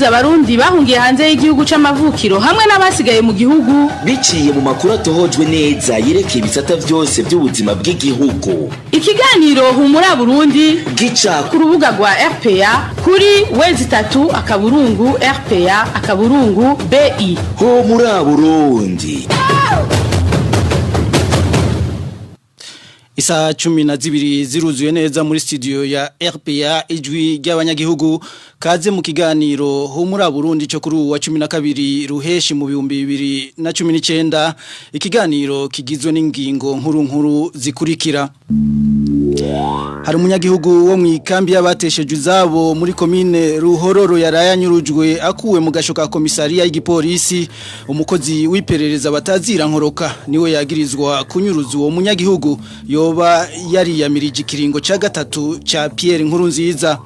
guhuza abarundi bahungiye hanze y'igihugu c'amavukiro hamwe n'abasigaye mu gihugu biciye mu makuru atohojwe neza yerekeye ibisata vyose by'ubuzima bw'igihugu. Ikiganiro Humura Burundi gica ku rubuga rwa RPA kuri w3.rpa.bi. Humura Burundi. Isaha 12 ziruzuye neza muri studio ya RPA, Ijwi ry'Abanyagihugu. Kaze mu kiganiro Humura Burundi cyo kuri uwa 12 ruheshi mu 2019. Ikiganiro kigizwe n'ingingo nkuru nkuru zikurikira: Hari umunyagihugu wo mu ikambi y'abatesheje izabo muri komine Ruhororo yarayanyurujwe akuwe mu gasho ka komisariya y'igipolisi. Umukozi w'iperereza batazira Nkoroka niwe yagirizwa kunyuruza uwo munyagihugu, yoba yariyamirije ikiringo ca gatatu ca Pierre Nkurunziza.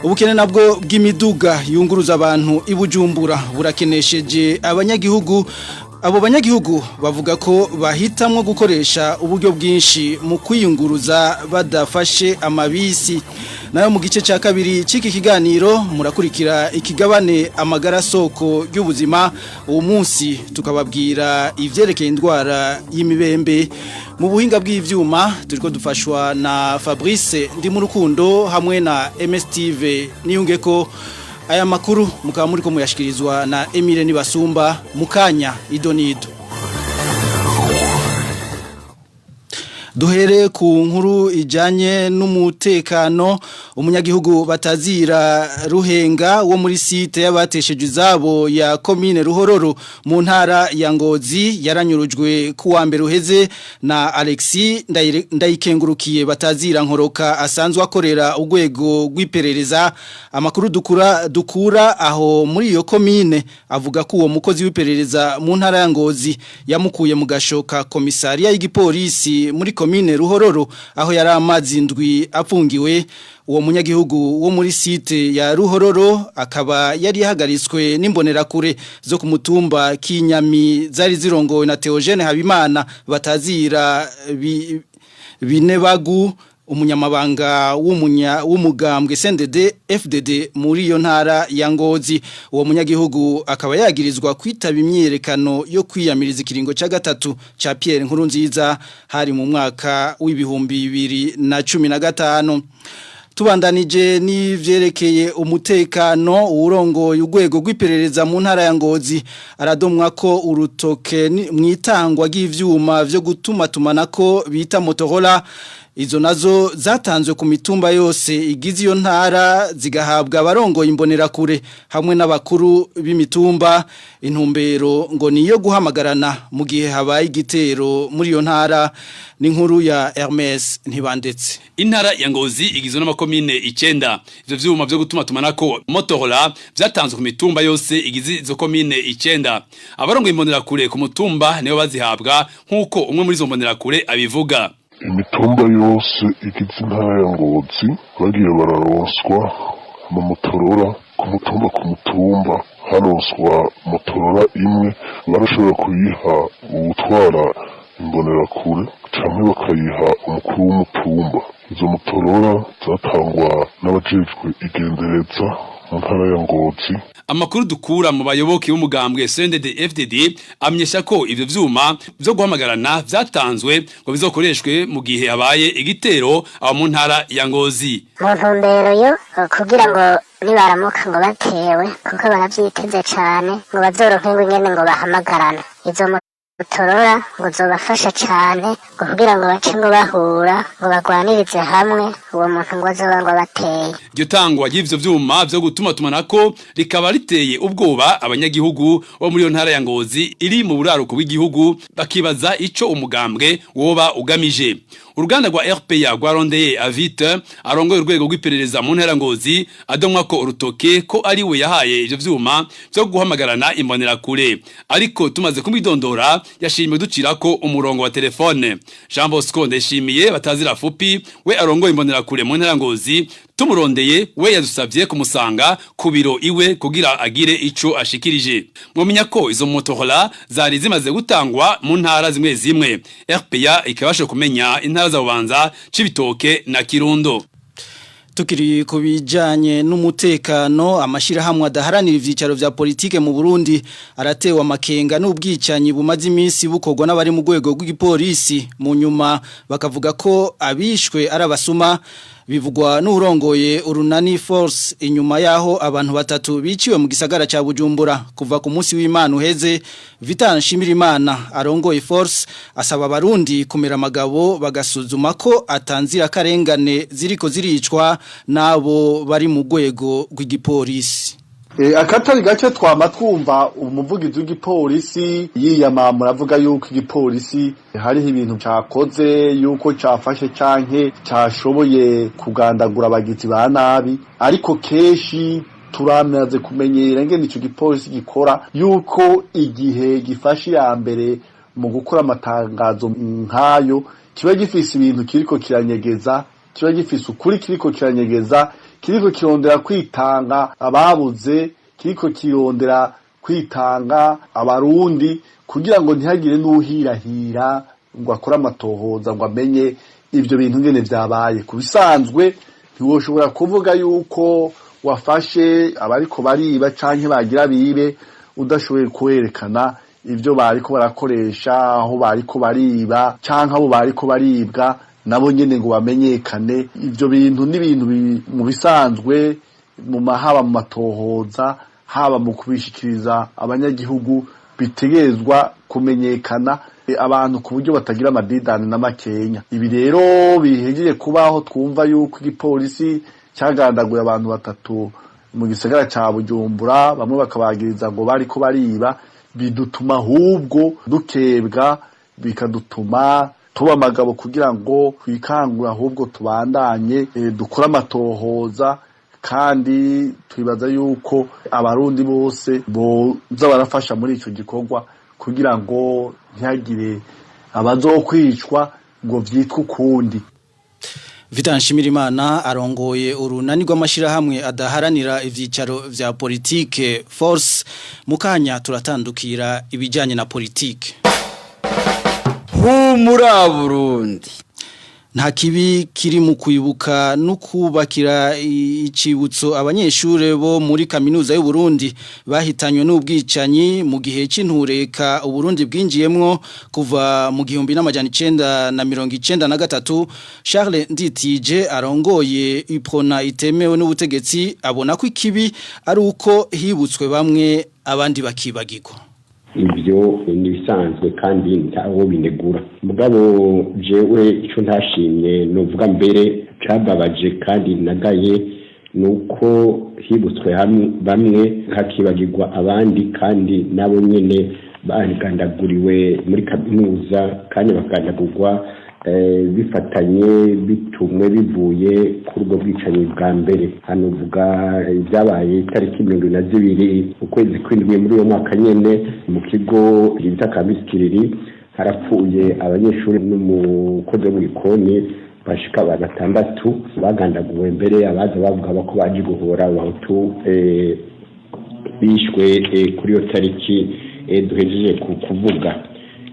Ubukene nabwo bw'imiduga yunguruza abantu ibujumbura burakenesheje abanyagihugu. Abo banyagihugu bavuga ko bahitamwo gukoresha uburyo bwinshi mu kwiyunguruza badafashe amabisi. Nayo mu gice cya kabiri cy'iki kiganiro murakurikira ikigabane Amagara Soko ry'Ubuzima. Uwo munsi tukababwira ivyerekeye indwara y'imibembe. Mu buhinga bw'ivyuma turiko dufashwa na Fabrice Ndimurukundo hamwe na MSTV Niyungeko. Aya makuru mukaba muriko muyashikirizwa na Emile Nibasumba. Mukanya idonido. Duhere ku nkuru ijanye n'umutekano. Umunyagihugu batazira Ruhenga wo muri site y'abatesheje izabo ya komine Ruhororo mu ntara ya Ngozi yaranyurujwe kuwa mbere uheze na Alexis Ndayikengurukiye batazira Nkoroka, asanzwe akorera urwego rw'iperereza. Amakuru dukura aho muri iyo komine avuga ko uwo mukozi w'iperereza mu ntara ya Ngozi yamukuye mu gasho ka komisariya y'igipolisi muri komine Ruhororo, aho yari amazi 7 apfungiwe. Uwo munyagihugu wo muri site ya Ruhororo akaba yari yahagaritswe n'imbonerakure zo ku mutumba Kinyami zari zirongowe na Theogene Habimana batazira Binebagu, umunyamabanga w'umugambwe CNDD FDD muri iyo ntara ya Ngozi. Uwo munyagihugu akaba yagirizwa kwitaba imyiyerekano yo kwiyamiriza ikiringo ca gatatu ca Pierre Nkurunziza, hari mu mwaka w'2015. Tubandanije n'ivyerekeye umutekano, uwurongoye urwego rw'iperereza mu ntara ya Ngozi aradomwa ko urutoke mwitangwa ry'ivyuma vyo gutuma tumanako bita Motorola. Izo nazo zatanzwe ku mitumba yose igize iyo ntara, zigahabwa abarongoye imbonerakure hamwe n'abakuru b'imitumba. Intumbero ngo niyo guhamagarana mu gihe habaye igitero muri iyo ntara. N'inkuru ya Hermes Ntibandetse. Intara ya Ngozi igizwe n'amakomine 9. Ivyo vyuma vyo gutuma tumanako Motorola vyatanzwe ku mitumba yose igize izo komine 9. Abarongoye imbonerakure ku mutumba nibo bazihabwa, nk'uko umwe muri izo mbonerakure abivuga. Imitumba yose igize intara ya Ngozi bagiye bararonswa amamotorola ku mutumba. Ku mutumba haronswa motorola imwe, barashobora kuyiha uwutwara imbonerakure canke bakayiha umukuru w'umutumba. Izo motorola zatangwa n'abajejwe igendereza mu ntara ya Ngozi. Amakuru dukura mu bayoboke b'umugambwe CNDD FDD amenyesha ko ivyo vyuma vyo guhamagarana vyatanzwe ngo bizokoreshwe mu gihe habaye igitero aho mu ntara ya Ngozi. Mu ntumbero yo kugira ngo nibaramuka ngo batewe, kuko baravyiteze cane, ngo bazoronke ngo ingene ngo bahamagarana, izo Motorola ngo zobafasha cane ngo kugira ngo bace ngo bahura ngo bagwanirize hamwe uwo muntu ngo azoba ngo abateye. Iryo tangwa ry'ivyo vyuma vyo gutuma tumanako rikaba riteye ubwoba abanyagihugu bo muri iyo ntara ya Ngozi iri mu buraruko bw'igihugu, bakibaza ico umugambwe woba ugamije. Uruganda rwa RPA rwarondeye Avite arongoye urwego rw'iperereza mu ntara Ngozi, adomwa ko urutoke ko ari we yahaye ivyo vyuma vyo guhamagarana imbonerakure, ariko tumaze kumwidondora yashimye ducirako umurongo wa telefone. Jean Bosco Ndeshimiye batazira Fupi, we arongoye imbonerakure mu ntara Ngozi, tumurondeye we yadusavye kumusanga ku biro iwe kugira agire ico ashikirije. Mwomenya ko izo Motorola zari zimaze gutangwa mu ntara zimwe zimwe. RPA ikabasha kumenya intara za Bubanza, Cibitoke na Kirundo. Tukiri ku bijanye n'umutekano, amashirahamwe adaharanira ivyicaro vya politike mu Burundi aratewe amakenga n'ubwicanyi bumaze iminsi bukorwa n'abari mu rwego rw'igipolisi. Mu nyuma bakavuga ko abishwe ari abasuma. Bivugwa n'urongoye urunani Force inyuma yaho abantu batatu biciwe mu gisagara ca Bujumbura kuva ku munsi w'Imana uheze. Vital Nshimirimana arongoye Force asaba abarundi kumera amagabo, bagasuzuma ko atanzira karengane ziriko ziricwa nabo bari mu rwego rw'igipolisi. Akatari gake twama twumva umuvugizi w'igipolisi yiyamamura avuga yuko igipolisi hariho ibintu cakoze, yuko cafashe canke cashoboye kugandagura abagizi ba nabi, ariko kenshi turamaze kumenyera ingene ico gipolisi gikora, yuko igihe gifashe iya mbere mu gukora amatangazo nk'ayo kiba gifise ibintu kiriko kiranyegeza, kiba gifise ukuri kiriko kiranyegeza, kiriko kirondera kwitanga ababuze, kiriko kirondera kwitanga abarundi kugira ngo ntihagire n'uhirahira ngo akore amatohoza ngo amenye ivyo bintu ngene vyabaye. Ku bisanzwe ntiwoshobora kuvuga yuko wafashe abariko bariba canke bagira bibe udashoboye kwerekana ivyo bariko barakoresha, aho bariko bariba canke abo bariko baribwa nabo nyene ngo bamenyekane. Ivyo bintu n'ibintu mu bisanzwe mu mahaba mu matohoza, haba mu kubishikiriza abanyagihugu, bitegerezwa kumenyekana abantu ku buryo batagira amadidani na makenya. Ibi rero bihejeje kubaho, twumva yuko igipolisi cyagandaguye abantu batatu mu gisagara ca Bujumbura, bamwe bakabagiriza ngo bariko bariba, bidutuma ahubwo dukebwa, bikadutuma tuba amagabo kugira ngo twikangure, ahubwo tubandanye dukore amatohoza. Kandi twibaza yuko abarundi bose boza barafasha muri ico gikorwa kugira ngo ntihagire abazokwicwa ngo vyitwe ukundi. Vital Nshimirimana arongoye urunani rw'amashirahamwe adaharanira ivyicaro vya politike Force. Mukanya turatandukira ibijanye na politike. Humura Burundi. Nta kibi kiri mu kwibuka no kubakira icibutso abanyeshure bo muri kaminuza y'u Burundi bahitanywe n'ubwicanyi mu gihe c'intureka Uburundi bwinjiyemwo kuva mu 1993. Charles Nditije arongoye Uprona itemewe n'ubutegetsi abona ko ikibi ari uko hibutswe bamwe, abandi bakibagirwa. Ibyo ni ibisanzwe kandi ntawo binegura, mugabo jewe icyo ntashimye, nuvuga mbere cababaje kandi nagaye, ni uko hibutswe bamwe hakibagirwa abandi, kandi nabo nyene bagandaguriwe muri kaminuza, kandi bakagandagurwa bifatanye, bitumwe bivuye kuri ubwo bwicanyi bwa mbere. Hano uvuga ibyabaye itariki 22 ukwezi kw'indwi muri uwo mwaka nyene, mu kigo bita Campus Kiriri, harapfuye abanyeshuri n'umukozi wo mu gikoni bashika batandatu bagandaguwe. Mbere abaza bavuga ko baje guhora abahutu bishwe kuri iyo tariki duhejeje kuvuga.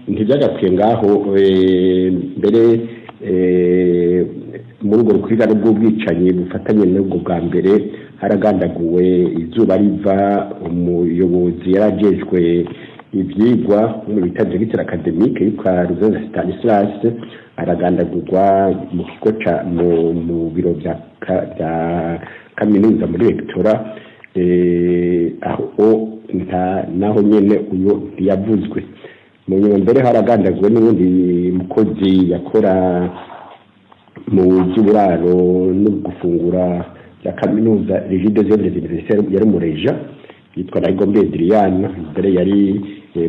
Ntibyagakwiye ngaho mbere muri urwo rukurikirane rw'ubwicanyi bufatanye n'ubwo bwa mbere, haragandaguwe izuba riva umuyobozi yarajejwe ibyigwa mu bita directeur académique yitwa Ruzenze Stanislas, aragandagurwa mu kigo ca mu biro bya kaminuza, muri rectorat. Aho nta naho nyene uyo ntiyavuzwe. Mu nyuma mbere haragandaguwe n'ubundi mukozi yakora mu by'uburaro no gufungura bya kaminuza, Régie des œuvres universitaires, yari umureja yitwa Ndayigombe Adriana, mbere yari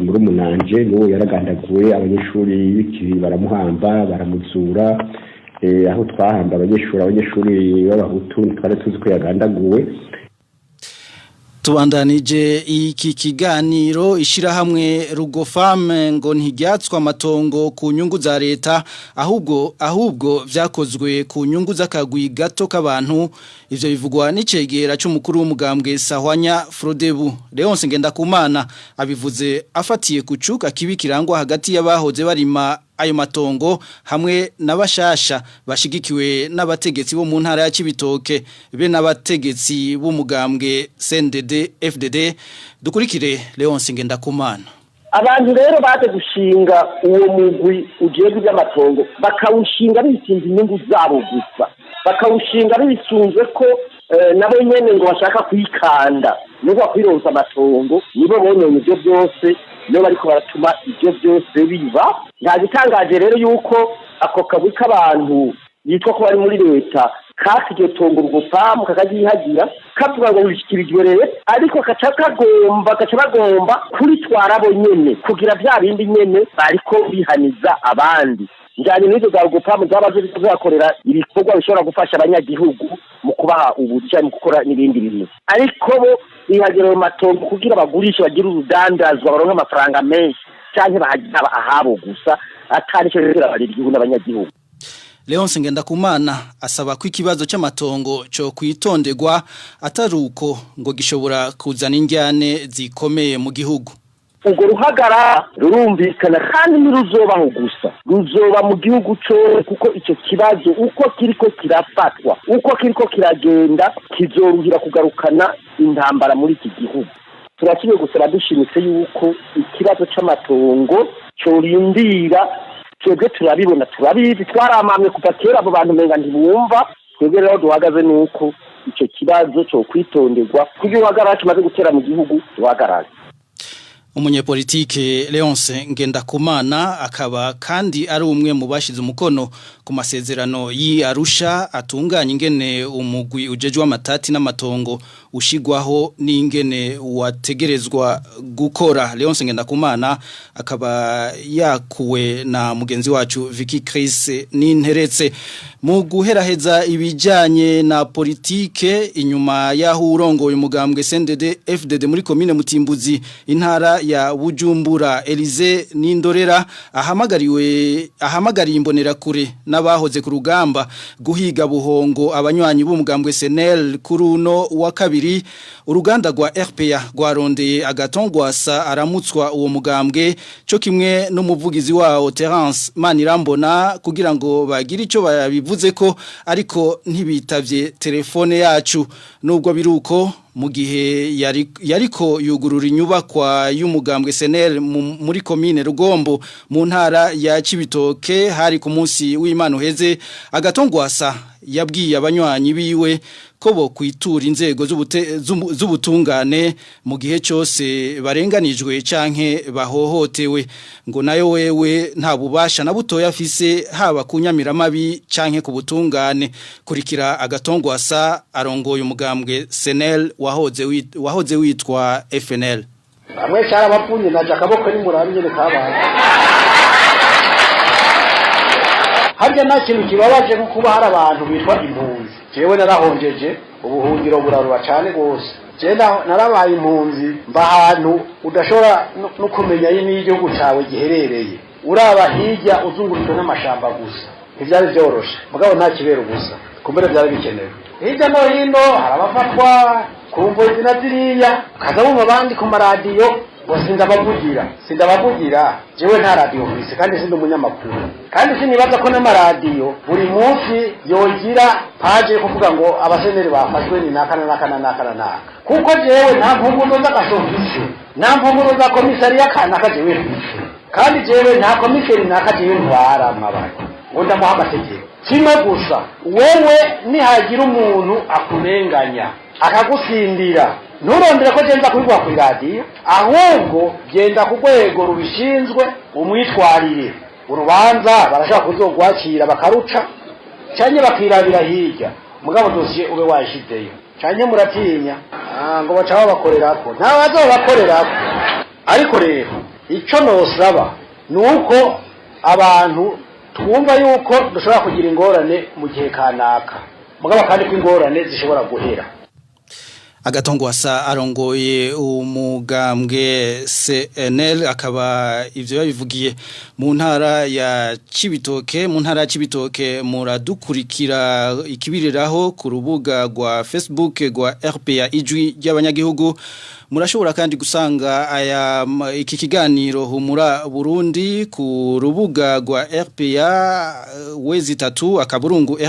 muri umunanje, n'uwo yaragandaguwe. Abanyeshuri b'ikiri baramuhamba, baramuzura. Aho twahamba abanyeshuri b'abahutu twari tuzi ko yagandaguwe. Tubandanije iki kiganiro. Ishirahamwe Rugofame ngo ntiryatswe amatongo ku nyungu za leta, ahubwo vyakozwe ku nyungu z'akagwi gato k'abantu. Ivyo bivugwa n'icegera c'umukuru w'umugambwe Sahwanya Frodebu, Leonce Ngendakumana. Abivuze afatiye ku cuka kibi kirangwa hagati y'abahoze barima. ayo matongo hamwe n'abashasha bashigikiwe n'abategetsi bo mu ntara ya Cibitoke be n'abategetsi b'umugambwe CNDD FDD. Dukurikire Leonce Ngendakumana. Abantu rero baje gushinga uwo mugwi ujejwe iby'amatongo, bakawushinga bisunze inyungu zabo gusa, bakawushinga bisunze ko nabo nyene ngo bashaka kwikanda nubwo bakwironsa amatongo. Nibo bononye ivyo byose, nibo bariko baratuma ivyo byose biba. Nta gitangaje rero yuko ako kagwi k'abantu yitwa ko bari muri leta kaka iryo tongo rugopamu, kakaryihagira, kavuga ngo wishyikirijwe leta, ariko kaca kagomba, gaca bagomba kuritwara bo nyene, kugira vya bindi nyene bariko bihaniza abandi. Njanye n'izo za rugopamu zaba ziriko zibakorera ibikorwa bishobora gufasha abanyagihugu mu kubaha ubuca, mu gukora n'ibindi bintu, ariko bo bihagira ayo matongo kugira bagurishe, bagire urudandazwa, baronke amafaranga menshi, canke bahagira ahabo gusa, atari ico rero barira igihugu n'abanyagihugu. Leonce Ngendakumana asaba ko ikibazo c'amatongo cyo kwitonderwa, ataruko ngo gishobora kuzana injyane zikomeye mu gihugu. Urwo ruhagara rurumvikana, kandi ntiruzobaho gusa, ruzoba mu gihugu cyose, kuko icyo kibazo uko kiriko kirafatwa, uko kiriko kiragenda, kizoruhira kugarukana intambara muri iki gihugu. Turakwiye gusaba dushimitse yuko ikibazo c'amatongo corindira. Twebwe turabibona, turabizi, twaramamye kuva kera. Abo bantu umenga ntibumva. Twebwe rero duhagaze nuko icyo kibazo cyo kwitonderwa, kuko uhagarara kimaze gutera mu gihugu duhagarare. Umunyepolitike Leonce Ngendakumana akaba kandi ari umwe mu bashize umukono ku masezerano y'i Arusha atunganya ingene umugwi ujejwe amatati n'amatongo ushigwaho n'ingene wategerezwa gukora. Leonce Ngendakumana akaba yakuwe na mugenzi wacu Vicky Chris Ninteretse. Mu guheraheza ibijanye na politike, inyuma yaho urongoye umugambwe CNDD FDD muri komine Mutimbuzi, intara ya Bujumbura, Elize Nindorera, ahamagariwe, ahamagariye imbonerakure n'abahoze ku rugamba guhiga buhongo abanywanyi b'umugambwe SNL kuri uno wa kabiri, uruganda rwa RPA rwarondeye Agathon Rwasa aramutswa uwo mugambwe, cyo kimwe n'umuvugizi wawo Terence Manirambona, kugira ngo bagire ico babivuze ko, ariko ntibitavye telefone yacu. Nubwo biruko, mu gihe yariko yugurura inyubakwa y'umugambwe SNL muri komine Rugombo mu ntara ya Cibitoke, hari ku munsi w'Imana uheze, Agathon Rwasa yabwiye abanywanyi biwe ko bo kwitura inzego z'ubutungane mu gihe cyose barenganijwe canke bahohotewe, ngo nayo wewe nta bubasha na butoya afise, haba kunyamiramabi canke ku butungane. Kurikira Agathon Rwasa arongoye umugambwe SNL wahoze witwa FNL. Bamwe cyarabapfunye naje akaboko nimurabe nyene kabaye. Harya nta kintu kibabaje nko kuba hari abantu bitwa impunzi. Jewe narahonjeje, ubuhungiro burarura cyane rwose. Jewe narabaye impunzi, mba ahantu udashobora no kumenya n'igihugu cyawe giherereye, uraba hirya uzungurutswe n'amashamba gusa. Ntibyari byoroshe, mugabo nta kibera ubusa, kumbere byari bikenewe. Hirya no hino hari abafatwa ku mvo izi na ziriya, ukaza wumva abandi ku maradiyo ngo sindabavugira, sindabavugira. Jewe nta radiyo mfise, kandi sindi umunyamakuru, kandi sinibaza ko n'amaradiyo buri munsi yogira page yo kuvuga ngo abaseneri bafashwe ni naka na naka na naka na naka, kuko jewe nta mpunguzo z'agasho mfise, nta mpunguzo za komisariya kanaka jewe mfise, kandi jewe nta komiseri naka jewe ntwara mwabari ngo ndamuha amategeko. Kimwe gusa, wewe nihagira umuntu akurenganya akagusindira, nturondere ko genda kubiguha ku iradiyo, ahubwo genda ku rwego rubishinzwe umwitwarire. Urubanza barashobora kuzogwakira bakaruca, canke bakirabira hirya, mugabo dosiye ube wayishizeyo. Canke muratinya ngo baca babakorerako? Nta bazobakorerako. Ariko rero ico nosaba ni uko abantu twumva yuko dushobora kugira ingorane mu gihe kanaka, mugabo kandi ko ingorane zishobora guhera. Agathon Rwasa arongoye umugambwe CNL akaba ivyo yabivugiye mu ntara ya Cibitoke. Mu ntara ya Cibitoke muradukurikira ikibiriraho ku rubuga rwa Facebook rwa RPA Ijwi ry'abanyagihugu. Murashobora kandi gusanga aya iki kiganiro Humura Burundi ku rubuga rwa RPA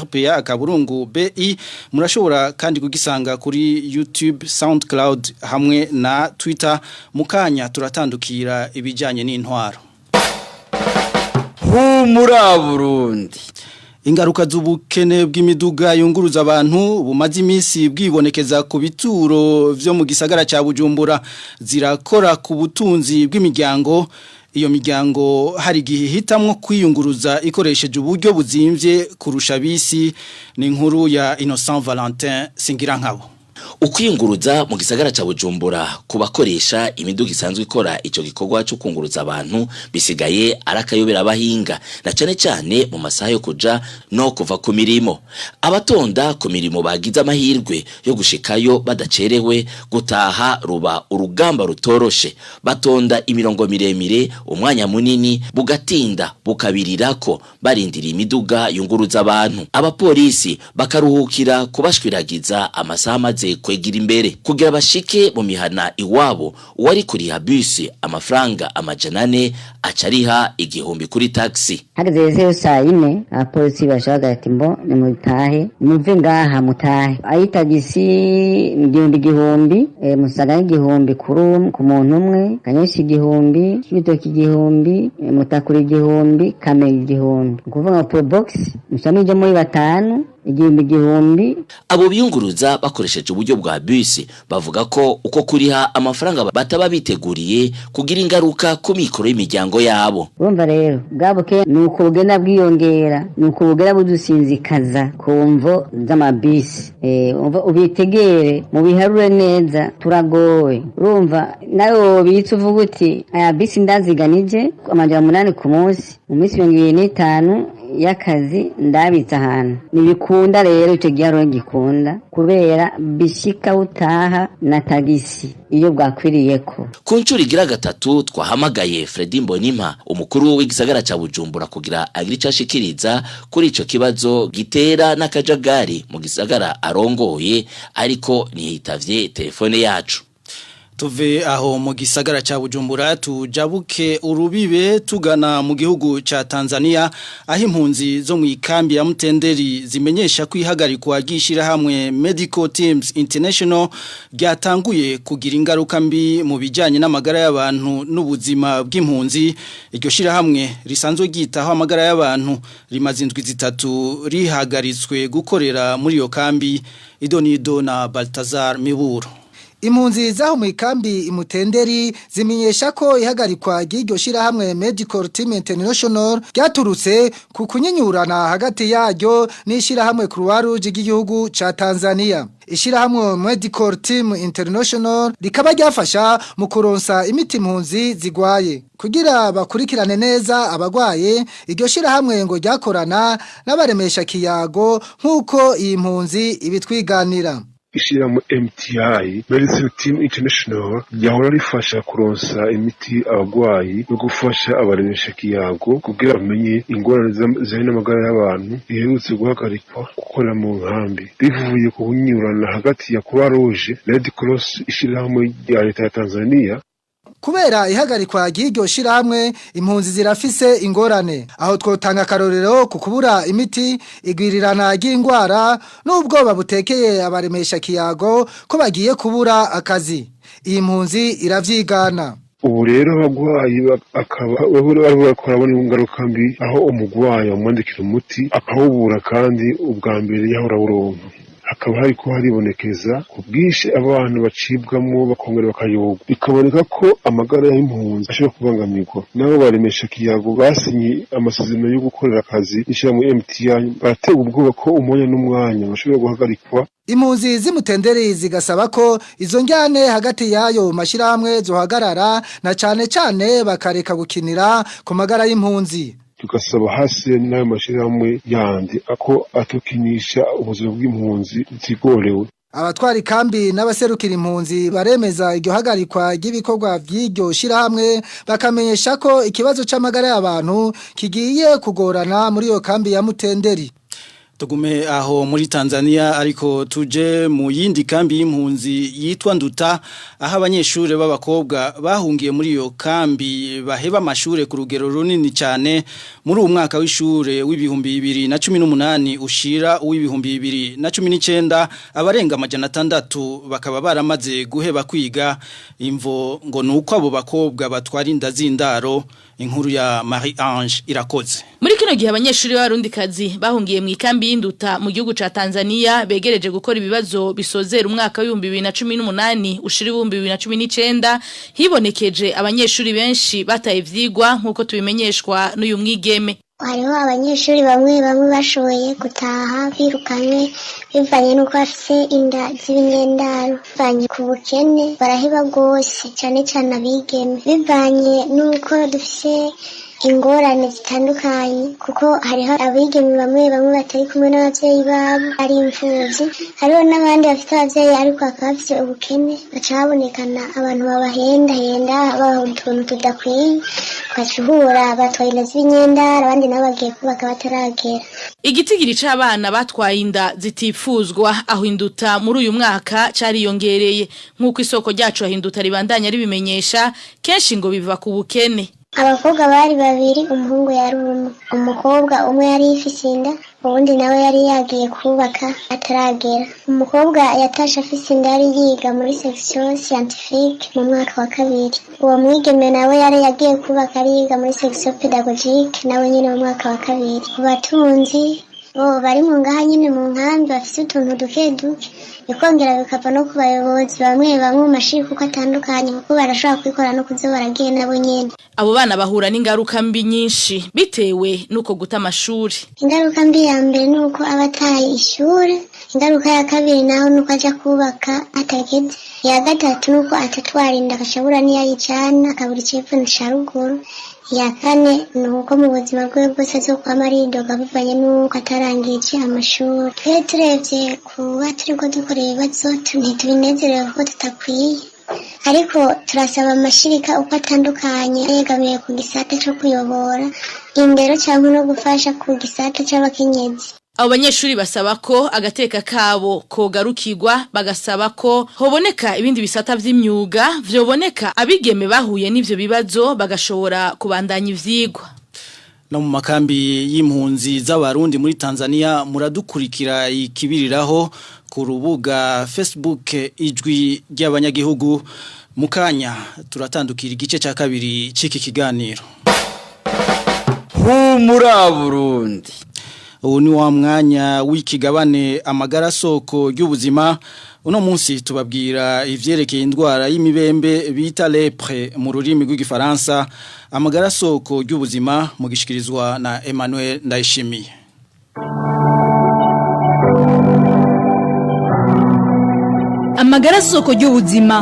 www.rpa.bi. Murashobora kandi kugisanga kuri YouTube, SoundCloud hamwe na Twitter. Mukanya turatandukira ibijanye n'intwaro. Humura Burundi. Ingaruka z'ubukene bw'imiduga yunguruza abantu bumaze iminsi bwibonekeza ku bituro vyo mu gisagara ca Bujumbura zirakora ku butunzi bw'imiryango. Iyo miryango hari igihe hitamwo kwiyunguruza ikoresheje uburyo buzimvye kurusha bisi. Ni inkuru ya Innocent Valentin Singirankabo. Ukwiyunguruza mu gisagara ca Bujumbura ku bakoresha imiduga isanzwe ikora ico gikorwa cyo kunguruza abantu bisigaye arakayobera abahinga, na cane cane mu masaha yo kuja no kuva ku mirimo. Abatonda ku mirimo bagize amahirwe yo gushikayo badacerewe, gutaha ruba urugamba rutoroshe. Batonda imirongo miremire umwanya munini, bugatinda bukabirirako barindira imiduga yunguruza abantu. Abapolisi bakaruhukira kubashwiragiza amasaha amaze kwegira imbere kugira bashike mu mihana iwabo. Uwari kuriha bisi amafaranga 400 acariha 1000 kuri taxi. Hageze rero saa 4, abapolisi bashaka ati mbo nimutahe, muve ngaha mutahe. Ayitagisi 1000, Musaga 1000 kuri ku muntu umwe, Kanyosha 1000, Cibitoke 1000, Mutakura 1000, Kamenge 1000. Ukuvuga pro box mushamije muri 5 1000. Abo biyunguruza bakoresheje uburyo bwa bisi bavuga ko uko kuriha amafaranga bataba biteguriye kugira ingaruka ku mikoro y'imiryango yabo. Urumva rero bwabuke nuko bugenda bwiyongera, nuko bugera budusinzikaza ku mvo z'amabisi. Ubitegere mu biharure neza, turagowe. Urumva nawe wobitse uvuga uti aya bisi ndaziganije 800 ku munsi, mu minsi 25 y'akazi ndabitse ahantu. Ntibikunda rero icyo giharuro gikunda kubera bishika utaha na tagisi iyo bwakwiriyeko. Ku nshuro igira gatatu twahamagaye Fredy Mbonimpa, umukuru w'igisagara ca Bujumbura, kugira agire ico ashikiriza kuri ico kibazo gitera n'akajagari mu gisagara arongoye, ariko ntiyitavye telefone yacu. Tuve aho mu gisagara ca Bujumbura tujabuke urubibe tugana mu gihugu ca Tanzania, aho impunzi zo mu ikambi ya Mutenderi zimenyesha kwihagarikwa ry'ishirahamwe Medical Teams International ryatanguye kugira ingaruka mbi mu bijanye n'amagara y'abantu n'ubuzima bw'impunzi. Iryo shirahamwe risanzwe ryitaho amagara y'abantu rimaze indwi 3 rihagaritswe gukorera muri iyo kambi. Idonido na Baltazar Miburo. Impunzi zaho mu ikambi Imutenderi zimenyesha ko ihagarikwa ry'iryo shirahamwe Medical Team International ryaturutse ku kunyinyurana hagati yaryo n'ishirahamwe Croix Rouge ry'igihugu ca Tanzania. Ishirahamwe Medical Team International rikaba ryafasha mu kuronsa imiti impunzi zigwaye kugira bakurikirane neza abagwaye. Iryo shirahamwe ngo ryakorana n'abaremesha kiyago nk'uko iyi mpunzi ibitwiganira. Ishirahamwe MTI, Medicine Team International, ryahora rifasha kuronsa imiti abagwayi no gufasha abaremesha kiyago kugira bamenye ingorane zijanye n'amagara y'abantu, riherutse guhagarikwa gukorera mu nkambi bivuye ku kunyurana hagati ya Croix Rouge, Red Cross, ishirahamwe rya leta ya Tanzania. Kubera ihagarikwa ry'iryo shirahamwe, impunzi zirafise ingorane. Aho twotanga akarorero ku kubura imiti, igwirirana ry'ingwara n'ubwoba butekeye abaremesha kiyago ko bagiye kubura akazi. Iyi mpunzi iravyigana. Ubu rero abagwayi akaba barabona ingaruka mbi, aho umugwayi bamwandikira umuti akawubura kandi ubwa mbere yahora awuronka. Hakaba hariko haribonekeza ku bwinshi abantu bacibwamwo bakongera bakayogwa, bikaboneka ko amagara y'impunzi ashobora kubangamirwa. Nabo baremesha kiyago basinye amasezerano yo gukorera akazi n'ishirahamwe MTI baraterwa ubwoba ko umwanya n'umwanya bashobora guhagarikwa. Impunzi z'Imutenderi zigasaba ko izo njyane hagati yayo mashirahamwe zohagarara, na cane cane bakareka gukinira ku magara y'impunzi. Tugasaba hasi n'ayo mashirahamwe yandi ako atukinisha ubuzima bw'impunzi zigorewe. Abatwara ikambi n'abaserukira impunzi baremeza iryo hagarikwa ry'ibikorwa vy'iryo shirahamwe, bakamenyesha ko ikibazo c'amagara y'abantu kigiye kugorana muri iyo kambi ya Mutenderi. Tugume aho muri Tanzania ariko tuje mu yindi kambi y'impunzi yitwa Nduta aho abanyeshure b'abakobwa bahungiye muri iyo kambi baheba amashure ku rugero runini cyane muri uwo mwaka w'ishure w'ibihumbi 2018 ushira uw'ibihumbi 2019 abarenga 600 bakaba baramaze guheba kwiga imvo ngo nuko abo bakobwa batwara inda z'indaro. Inkuru ya Marie Ange Irakoze. Muri kino gihe abanyeshuri b'abarundikazi bahungiye mu ikambi y'Induta mu gihugu ca Tanzania begereje gukora ibibazo bisozera umwaka w'ibihumbi 2018 ushira ibihumbi 2019 hibonekeje abanyeshuri benshi bataye ivyigwa nkuko tubimenyeshwa n'uyu mwigeme. Hariho abanyeshuri bamwe bamwe bashoboye gutaha birukanywe bivanye n'uko bafise inda z'ibinyendaro, bivanye ku bukene baraheba rwose cyane cyane abigeme, bivanye n'uko dufise ingorane zitandukanye kuko hariho abigeme bamwe bamwe batari kumwe n'abavyeyi babo ari imfuvyi, hariho n'abandi bafite abavyeyi ariko bakaba bafise ubukene, baca babonekana abantu babahendahenda babaha utuntu tudakwiye, ugaca batwaye inda z'ibinyendaro abandi nabo bagiye kubaka bataragera. Igitigiri c'abana batwaye inda zitifuzwa aho Induta muri uyu mwaka cariyongereye nk'uko isoko ryacu aho Induta ribandanya ribimenyesha kenshi ngo biva ku bukene. Abakobwa bari babiri, umuhungu yari umwe. Umukobwa umwe yari yifise inda, uwundi nawe yari yagiye kubaka ataragera. Umukobwa yatashe afise inda yari yiga muri section scientifique mu mwaka wa kabiri. Uwo mwigeme nawe yari yagiye kubaka ari yiga muri section pédagogique nawe nyene mu mwaka wa kabiri. Ku batunzi bo bari mu ngaha nyene mu nkambi bafise utuntu duke duke, bikongera bikava no ku bayobozi bamwe bamwe mu mashuri kuko atandukanye, kuko barashobora kwikora no kuza baragiye nabo nyene. Abo bana bahura n'ingaruka mbi nyinshi bitewe nuko guta amashuri. Ingaruka mbi ya mbere nuko abataye ishure, ingaruka ya kabiri naho nuko aja kubaka atageze, iya gatatu nuko atatwara inda akashabura n'iyayijana akabura icepfo na ruguru, iya kane nuko mu buzima bwiwe bwose azokwama aridoga bivanye nuko atarangije amashuri. Twe turebye kuba turiko dukora ibibazo ntitubinezerewe kuko tutakwiye, ariko turasaba amashirika uko atandukanye yegamiye ku gisata co kuyobora indero cyangwa no gufasha ku gisata c'abakenyezi. Abo banyeshuri basaba ko agateka kabo kogarukirwa, bagasaba ko hoboneka ibindi bisata vy'imyuga vyoboneka abigeme bahuye n'ivyo bibazo bagashobora kubandanya ivyigwa. No mu makambi y'impunzi z'abarundi muri Tanzania muradukurikira ikibiriraho ku rubuga Facebook Ijwi ry'Abanyagihugu. Mukanya turatandukira igice ca kabiri c'iki kiganiro. Humura Burundi. Ubu ni wa mwanya w'ikigabane amagara soko y'ubuzima. Uno munsi tubabwira ivyerekeye indwara y'imibembe bita lepre mu rurimi rw'igifaransa. Amagara soko y'ubuzima mugishikirizwa na Emmanuel Ndayishimiye. Amagara soko y'ubuzima.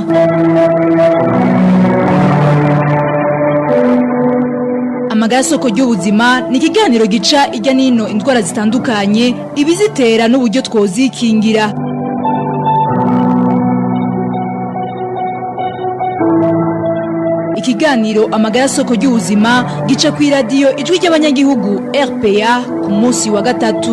Amagara soko y'ubuzima ni ikiganiro gica ijya nino indwara zitandukanye, ibizitera n'uburyo twozikingira. Ikiganiro amagara soko y'ubuzima gica ku radio Ijwi ry'Abanyagihugu RPA ku munsi wa gatatu.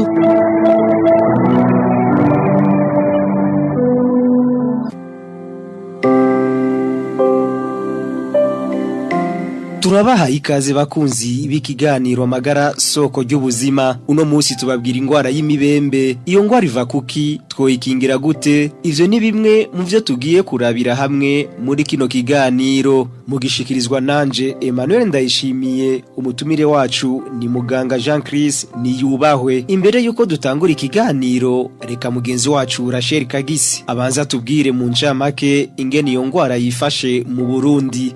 Turabaha ikaze bakunzi b'ikiganiro amagara soko ry'ubuzima. Uno munsi tubabwira ingwara y'imibembe. Iyo ngwara iva kuki, twoyikingira gute? Ivyo ni bimwe mu vyo tugiye kurabira hamwe muri kino kiganiro. Mugishikirizwa nanje Emmanuel Ndayishimiye. Umutumire wacu ni muganga Jean Chris Niyubahwe. Imbere yuko dutangura ikiganiro, reka mugenzi wacu Rachel Kagisi abanza tubwire mu ncamake ingene iyo ngwara yifashe mu Burundi.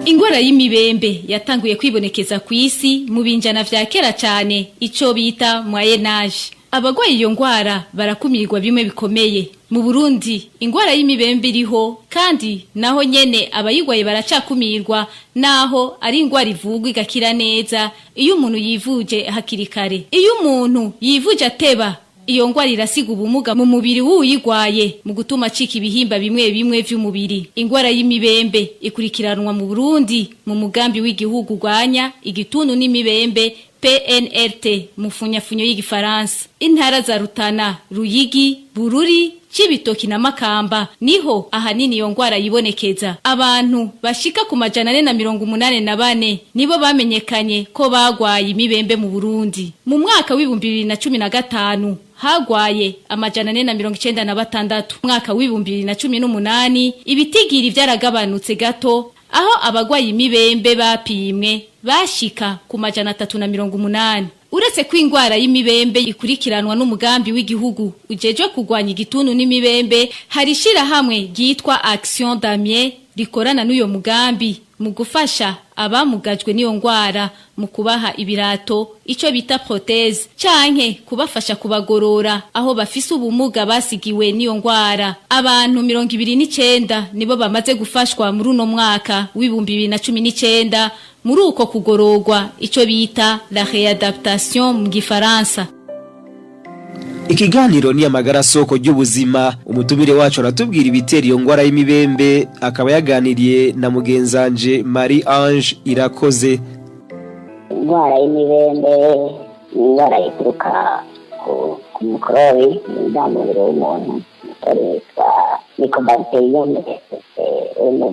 Ingwara y'imibembe yatanguye kwibonekeza ku isi mu binjana vya kera cyane, ico bita Moyen Âge. Abagwaye iyo ngwara barakumirwa bimwe bikomeye. Mu Burundi ingwara y'imibembe iriho, kandi naho nyene abayigwaye baracakumirwa, naho ari ingwara ivugwa igakira neza iyo umuntu yivuje hakiri kare. Iyo umuntu yivuje ateba, iyo ngwara irasiga ubumuga mu mubiri w'uyigwaye mu gutuma acika ibihimba bimwe bimwe vy'umubiri. Ingwara y'imibembe ikurikiranwa mu Burundi mu mugambi w'igihugu ugwanya igituntu n'imibembe PNRT mu funyafunyo y'igifaransa. Intara za Rutana, Ruyigi, Bururi, Cibitoki na Makamba niho ahanini iyo ngwara yibonekeza. Abantu bashika ku 484 nibo bamenyekanye ko bagwaye imibembe mu Burundi. Mu mwaka w'2015 hagwaye 496. Mwaka w'2018 ibitigiri vyaragabanutse gato, aho abagwaye imibembe bapimwe bashika ku 380. Uretse ko ingwara y'imibembe ikurikiranwa n'umugambi w'igihugu ujejwe kugwanya igituntu n'imibembe, hari ishirahamwe ryitwa Action Damien rikorana n'uyo mugambi mu gufasha abamugajwe n'iyo ngwara mu kubaha ibirato, ico bita prothèse, canke kubafasha kubagorora aho bafise ubumuga basigiwe n'iyo ngwara. Abantu 29 nibo bamaze gufashwa muri uno mwaka w'2019 muri uko kugororwa, ico bita la réadaptation mu gifaransa. Ikiganiro ni amagara soko ry'ubuzima. Umutumire wacu aratubwira ibitera iyo ngwara y'imibembe, akaba yaganiriye na mugenzanje Marie Ange Irakoze. Indwara y'imibembe ni indwara ituruka ku mukorobi winjira mu mubiri w'umuntu, umukorobi witwa Mycobacterium uri mu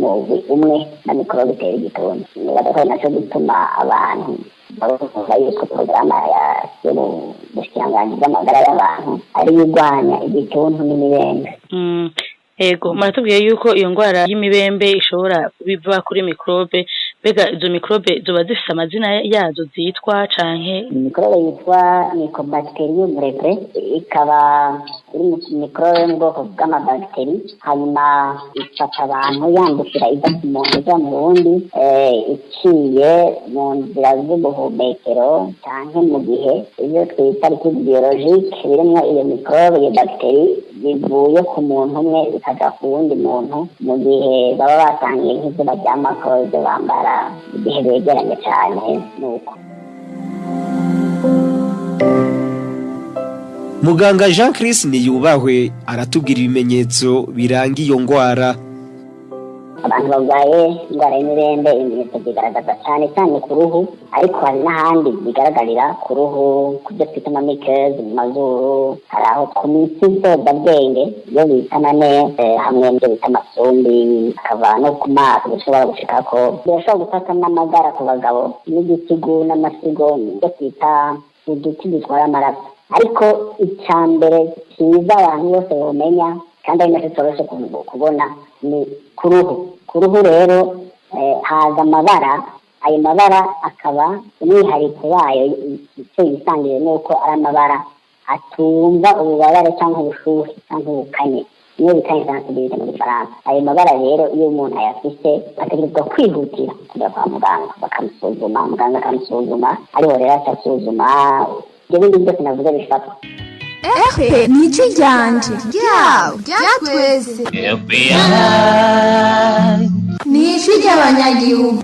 mugwi umwe na mikorobe itera igituntu. Nibaza ko ari naco gituma abantu bavuga yuko porogaramu y'ubushikiranganji bw'amagara y'abantu ari irwanya igituntu n'imibembe. Ego, muratubwiye yuko iyo ndwara y'imibembe ishobora biva kuri mikrobe. Mbega izo mikrobe zoba zifise amazina yazo zitwa canke? Mikrobe yitwa Mycobacterium leprae, ikaba iri mu mikrobe yo mu bwoko bw'amabagiteri, hanyuma ifata abantu yandukira iva ku muntu ija mu wundi, iciye mu nzira z'ubuhumekero canke mu gihe ivyo twita liquide biologique birimwo iyo mikrobe, iyo bagiteri, bivuye ku muntu umwe bikaja ku wundi muntu, mu gihe baba basangiye nk'ivyo baryamako, ivyo bambara, igihe begeranye cane nuko. Muganga Jean Chris Niyubahwe aratubwira ibimenyetso biranga iyo ngwara. Abantu barwaye indwara y'imibembe ibimenyetso bigaragaza cyane cyane ku ruhu, ariko hari n'ahandi bigaragarira ku ruhu, ku byo twita amamikezi mu mazuru, hari aho ku mitsi nsozabwenge iyo bita amane, hamwe n'ibyo bita amasumbi, hakaba no ku maso bishobora gushikako. Birashobora gufata n'amagara ku bagabo, n'igitigu n'amasigo, ibyo twita uduti dutwara amaraso. Ariko icya mbere cyiza abantu bose bomenya kandi ari nacyo coroshe kubona ni ku ruhu. Ku ruhu rero haza amabara, ayo mabara akaba umwihariko wayo icyo yisangiye nuko ari amabara atumva ububabare cyangwa ubushuhe cyangwa ubukanye, niyo bita insensibilité mu gifaransa. Ayo mabara rero iyo umuntu ayafise ategerezwa kwihutira kujya kwa muganga bakamusuzuma, muganga akamusuzuma, ariho rero atasuzuma ibyo bindi byose navuze bifatwa. Ehe, ni ryanje ryawe ryatwese, ni ijwi ry'abanyagihugu.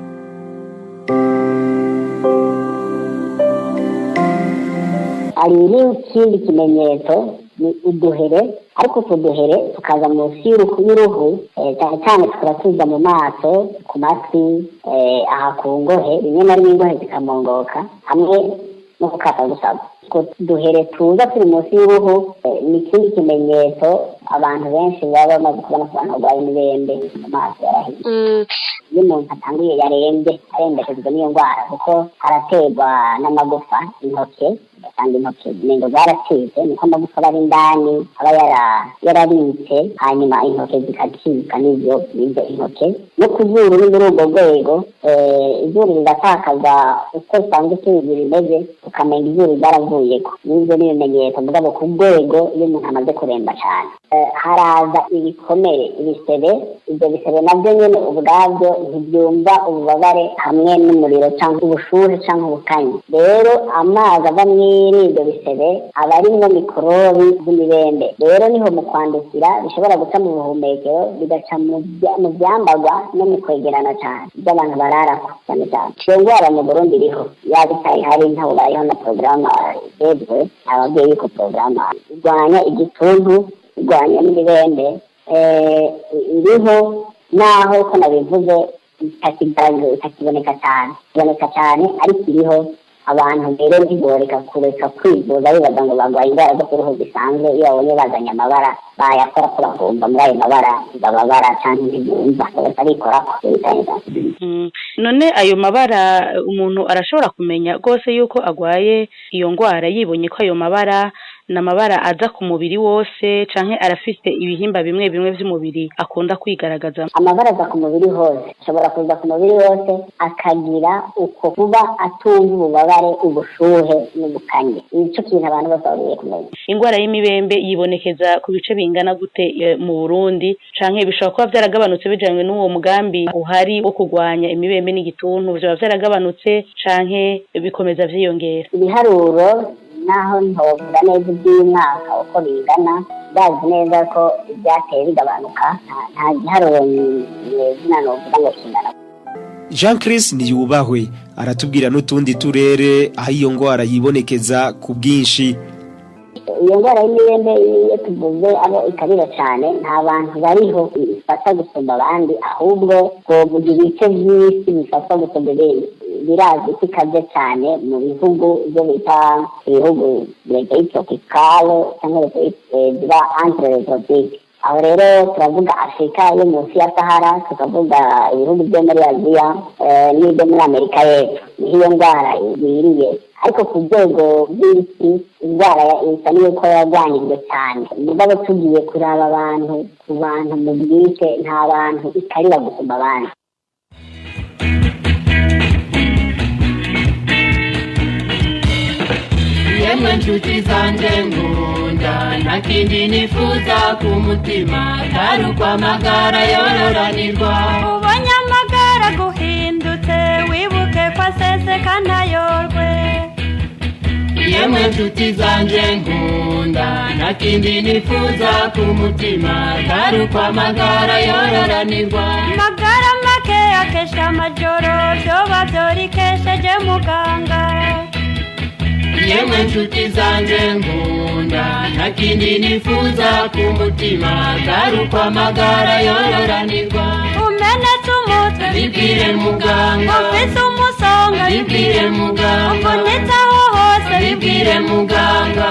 Hari n'ikindi kimenyetso ni uduhere, ariko utwo duhere tukaza munsi y'uruhu, cyane cyane tukaba tuza mu maso, ku matwi, aha ku ngohe, rimwe na rimwe ingohe zikamongoka hamwe no gukata gusaba. Utwo duhere tuza turi munsi y'uruhu ni ikindi kimenyetso abantu benshi baba bamaze kubona ku bantu barwaye imibembe, mu maso yarahiye. Iyo umuntu atanguye yarembye, arembeshejwe n'iyo ndwara, kuko haraterwa n'amagufa, intoke, ugasanga intoke umengo zaracitse, niko amagufa aba ari indani aba yarabitse, hanyuma intoke zigacika n'ivyo n'ivyo intoke. No ku zuru ni muri urwo rwego, izuru rigatakaza uko usanzwe tuzi rimeze, ukamenya izuru ryaravuyeko. N'ivyo ni ibimenyetso mugabo ku rwego iyo umuntu amaze kuremba cane. Haraza ibikomere, ibisebe, ibyo bisebe nabyo nyene ubwabyo ntibyumva ububabare hamwe n'umuriro cyangwa ubushuhe cyangwa ubukanye. Rero amazi ava muri ibyo bisebe aba arimwo mikorobi z'imibembe. Rero niho mu kwandukira bishobora guca mu buhumekero, bigaca mu vyambarwa no mu kwegerana cane by'abantu bararako cyane cyane. Iyo ndwara mu Burundi iriho, yaba itayihari ntaho bariho na porogaramu igezwe, ababyeyi yuko porogaramu irwanya igituntu, irwanya n'imibembe, iriho naho ko nabivuze itakiboneka cyane, iboneka cyane ariko iriho. Abantu rero ntiboreka kureka kwivuza bibaza ngo barwaye indwara zo ku ruhu zisanzwe. Iyo babonye bazanye amabara, bayakora ko bagomba muri ayo mabara bababara canke ntibumva, batabikorako bita insensibilité. None ayo mabara umuntu arashobora kumenya rwose yuko agwaye iyo ngwara yibonye ko ayo mabara ni amabara aza ku mubiri wose, canke arafise ibihimba bimwe bimwe vy'umubiri akunda kwigaragaza? Amabara aza ku mubiri hose, ashobora kuza ku mubiri wose, akagira uko kuba atumva ububabare, ubushuhe n'ubukanye. Nico kintu abantu bose bakwiye kumenya. Ingwara y'imibembe yibonekeza ku bice bingana gute mu Burundi, canke bishobora kuba vyaragabanutse bijanywe n'uwo mugambi uhari wo kurwanya imibembe n'igituntu? Vyoba vyaragabanutse canke bikomeza vyiyongera? Ibiharuro, naho ntovuga neza iby'uyu mwaka uko bingana, ndazi neza ko ibyateye bigabanuka. Nta giharuro nyezina novuga ngo kingana. Jean Chris Niyubahwe aratubwira n'utundi turere aho iyo ngwara yibonekeza ku bwinshi. Iyo ndwara y'imibembe, iyo tuvuze abo ikarira cyane, nta bantu bariho ifata gusumba abandi, ahubwo twovuga ibice by'isi bifatwa gusumba ibindi. Birazwi ko ikaze cyane mu bihugu byo bita ibihugu les pays tropicales cyangwa les pays ziba entre les tropiques. Aho rero turavuga Afurika yo munsi ya Sahara, tukavuga ibihugu byo muri Aziya n'ibyo muri Amerika y'Epfo, niho iyo ndwara igwiriye. Ariko ku rwego rw'isi indwara isa n'uko yarwanyijwe cyane. Mugabo tugiye kuraba abantu ku bantu mu bwite, nta bantu ikarira gusumba abandi. Yemwe nshuti zanje nkunda, nta kindi nifuza ku mutima atari uko amagara yororanirwa. Ubonye amagara guhindutse, wibuke ko aseseka ntayorwe. Yemwe nshuti zanje nkunda, nta kindi nifuza ku mutima atari uko amagara yororanirwa. Amagara make akesha amajoro, vyoba vyorikesheje muganga. Yemwe nshuti zanje nkunda, nta kindi nifuza ku mutima atari uko amagara yororanirwa. Umenetse umutwe, bibwire muganga. Ufise umusonga, bibwire muganga. Uvunitse aho hose, bibwire muganga.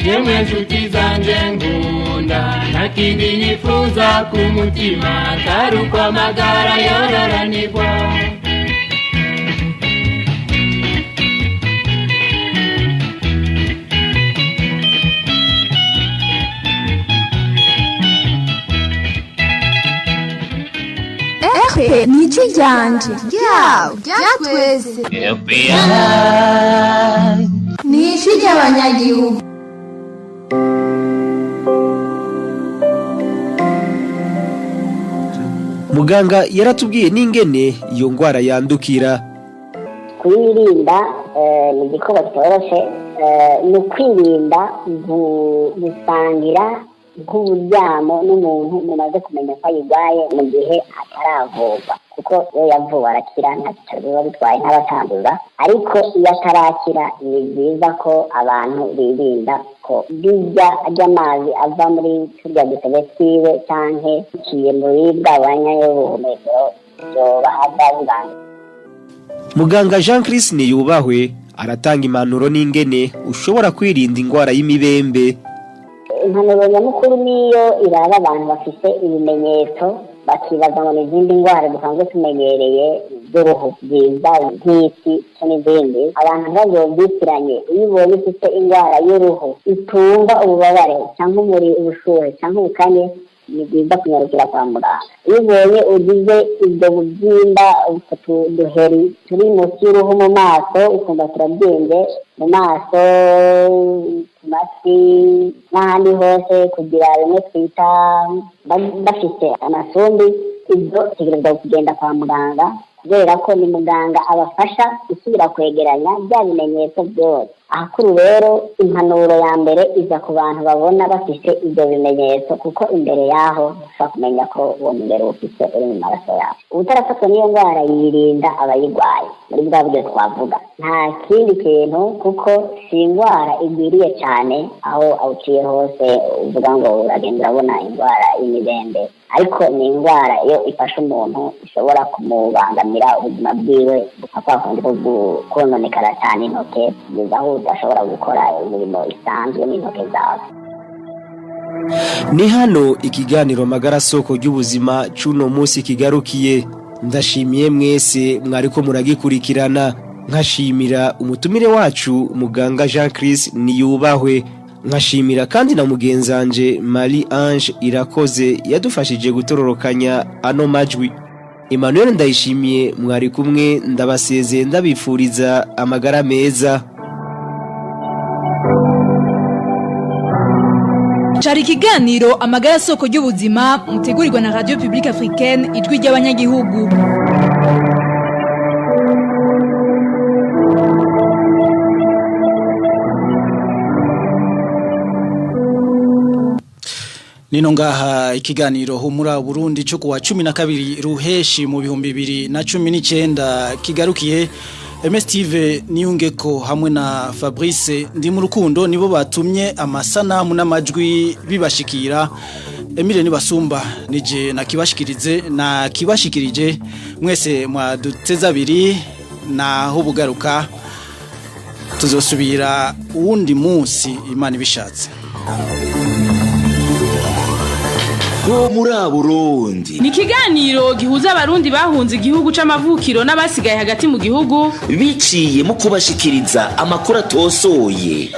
Yemwe nshuti zanje nkunda, nta kindi nifuza ku mutima atari uko amagara yororanirwa. RP ni ijwi ryanje, ryawe, rya twese, ni ijwi ry'abanyagihugu. Muganga yaratubwiye n'ingene iyo ngwara yandukira. Kuyirinda ni igikorwa kitoroshe. Ni ukwirinda gusangira nk'uburyamo n'umuntu mumaze kumenya ko ayirwaye mu gihe ataravurwa, kuko iyo yavuwe arakira, ntacyo biba bitwaye, ntabatandura. Ariko iyo atarakira, ni byiza ko abantu birinda ko bijya ry'amazi ava muri turya dusebe twiwe canke biciye muri bwa banya y'ubuhumekero byobahaza bibanga. Muganga Jean Chris Niyubahwe aratanga impanuro n'ingene ushobora kwirinda ingwara y'imibembe. Impanuro nyamukuru niyo iraba abantu bafite ibimenyetso bakibaza ngo ni izindi ndwara dusanzwe tumenyereye z'uruhu ziza nk'isi n'izindi. Abantu ntibazobyitiranye. Iyo ubonye ufite indwara y'uruhu itumva ububabare cyangwa umuri, ubushuhe cyangwa ubukanye, ni byiza kunyarukira kwa muganga. Iyo ubonye ugize ibyo bubyimba, utwo duheri turi munsi y'uruhu mu maso, ukumva turabyimbye mu maso, ku matwi n'ahandi hose, kugira bimwe twita bafite amasumbi, ibyo tegerezwa kugenda kwa muganga, kubera ko ni muganga abafasha gusubira kwegeranya bya bimenyetso byose. Ahakuru rero impanuro ya mbere iza ku bantu babona bafite ibyo bimenyetso, kuko imbere yaho ushobora kumenya ko uwo mugero ufite uri mu maraso yawe. Utarafatwa n'iyo ndwara yirinda abayirwaye muri bwa buryo twavuga, nta kindi kintu, kuko si indwara igwiriye cyane aho awuciye hose uvuga ngo uragenda urabona indwara y'imibembe. Ariko ni indwara iyo ifashe umuntu ishobora kumubangamira ubuzima bwiwe, bukaba kundi bwo kononekara cyane intoke, kugeza aho udashobora gukora imirimo isanzwe n'intoke zawe. Ni hano ikiganiro Magara Soko ry'ubuzima c'uno munsi kigarukiye. Ndashimiye mwese mwariko muragikurikirana, nkashimira umutumire wacu muganga Jean Chris Niyubahwe, nkashimira kandi na mugenzanje Marie Ange Irakoze yadufashije gutororokanya ano majwi. Emmanuel Ndayishimiye mwari kumwe, ndabasezeye ndabifuriza amagara meza. Cari ikiganiro Amagara Soko ry'ubuzima mutegurirwa na Radio Publique Africaine, Ijwi ry'abanyagihugu. Nino ngaha ikiganiro Humura Burundi cyo kuwa 12 ruheshi mu 2019 kigarukiye. MS Steve Niyungeko hamwe na Fabrice Ndimurukundo nibo batumye amasanamu n'amajwi bibashikira. Emile Nibasumba nije nakibashikirize na kibashikirije mwese mwaduteza abiri, naho bugaruka tuzosubira uwundi munsi Imana ibishatse. Humura Burundi ni ikiganiro gihuza abarundi bahunze igihugu c'amavukiro n'abasigaye hagati mu gihugu, biciye mu kubashikiriza amakuru atosoye.